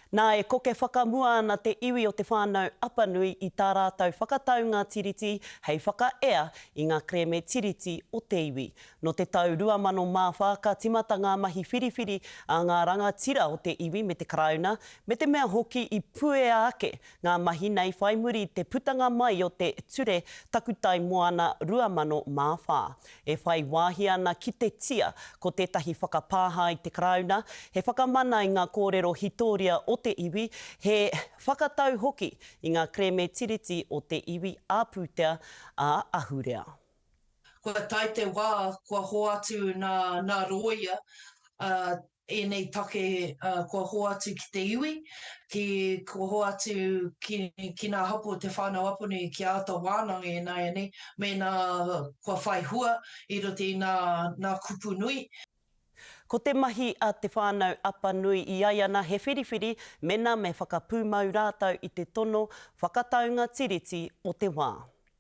Nā, e koke whakamua ana te iwi o Te Whānau Apanui i tā rātou whakataunga Tiriti hei whakaea i ngā kerēme Tiriti o te iwi. Nō te tau 2004 ka timata ngā mahi whiriwhiri a ngā rangatira o te iwi me te Karauna, me te mea hoki i puea ake ngā mahi nei whai muri i te putanga mai o te Ture Takutai Moana 2004. E whai wāhi ana ki te tia ko tētahi whakapāha i te Karauna, he whakamana i ngā kōrero hitōria o te iwi, he whakatau hoki i ngā kerēme tiriti o te iwi ā-pūtea, ā-ahurea. Kua tae te wā kua hoatu nā, nā rōia ēnei take kua hoatu ki te iwi, ki, kua hoatu ki, ki nā hapū o Te Whānau Apanui kia āta wānanga ināianei mēnā kua whai hua i roto i nā, nā kupu nui. Ko te mahi a Te Whānau Apanui i ai ana he whiriwhiri mena me whakapūmau rātou i te tono whakataunga Tiriti o te wā.